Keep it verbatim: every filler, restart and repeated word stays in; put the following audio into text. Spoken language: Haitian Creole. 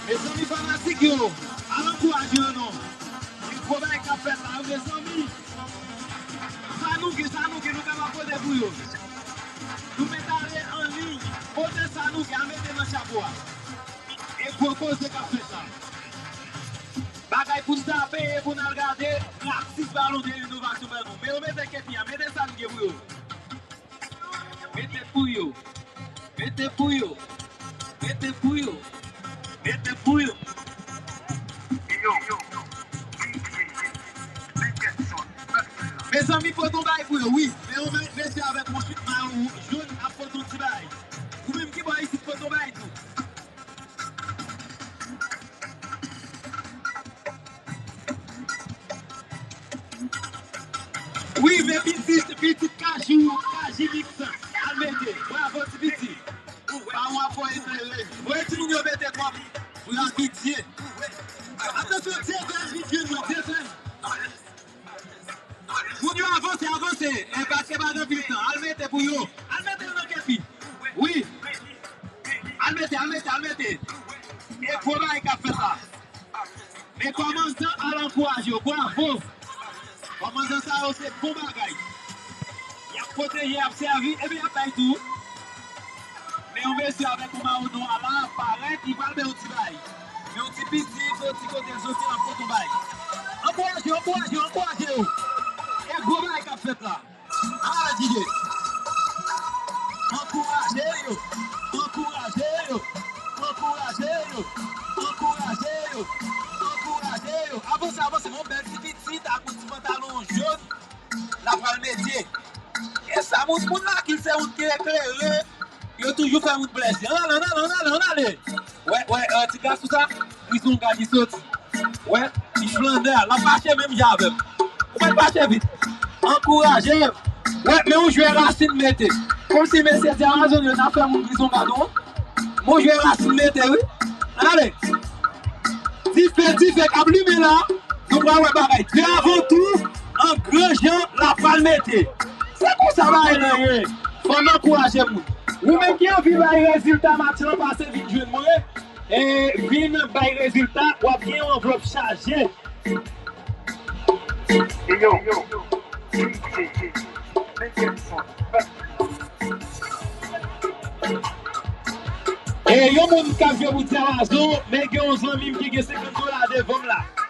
Mezanmi, fanatik yo, al ankouraje yo non. Gen gwo bagay k ap fèt la wi, mezanmi. Sa nou gen, sa nou gen, nou kapab pote pou yo. Nou mèt ale an liy, pote sa nou gen, al mete nan chapo a. E gwo koze k ap fèt la. Bagay pou n tape e pou n al gade, Praxis Ballon de Renovasyon ban nou. Men yo mete kepi a, mete sa n gen pou yo. Mete pou yo. Mete pou yo. Mete pou yo. Mete pou yo. Mezanmi, pote yon bagay pou yo, wi. Men yo me-, mesye avèk yon chit mawon jòn ap pote yon ti bagay. Ou menm ki bò isit, pote yon bagay tou. Wi, men pitit, pitit Kajou, Kajimix, al mete. Bravo, ti pitit. Pa w ap voye tande. Voye timoun yo mete kòb pou yo al vin jwe. Atansyon, Dye fè l vin jwe, non, Dye fè l. Moun yo avanse, avanse. E paske pa gen anpil tan. Al mete pou yo. Al mete l nan kepi. Wi. Al mete, al mete, al mete. E gwo bagay k ap fèt la. Men kòmandan al ankouraje yo. Bravo. Kòmandan sa yo se bon bagay. Y ap pwoteje, y ap sèvi, epi y ap bay tou. Men yon mesye avèk yon mawon nwa la parèt, li pral bay yon ti bay. Men yon ti pitit, yon ti kote l soti, l ap pote yon bay. Ankouraje yo, ankouraje yo, ankouraje yo. E gwo bagay k ap fèt la. Ala D J. Ankouraje yo. Ankouraje yo. Ankouraje yo. Ankouraje yo. Ankouraje yo. Avanse, avanse. Yon bèl ti pitit ak yon ti pantalon jòn. L ap pral mete. E sa, moun, moun lakil se moun ki eklere. Yo toujou fè moun plèzi. Ann ale, ann ale, ann ale, ann ale. Wè, wè, euh, ti gason sa, Grizonga li soti. Wè, li flannè, l ap mache menm jan avè m. Ou mèt mache vit. Ankouraje. Wè, men yon jwè Rasin mete. Kòmsi mesye di Amazon yo ta fè moun Grizonga non. Men yon jwè Rasin mete, wi. Ann ale. Dife, dife k ap limen la. Nou pral wè bagay. Dè avan tou, an gran jan, l ap pral mete. Se konsa bagay lan ye. Fò n ankouraje moun. Ou menm ki anvi bay rezilta match lan, pase vin jwenn mwen. E vin bay rezilta, w ap gen yon anvlòp chaje. Yo, yo, yo, D J, D J, men kèk son. E yon moun k ap jwe pou Ti Amazon, men gen yon zanmi m ki gen senkant dola devan m la.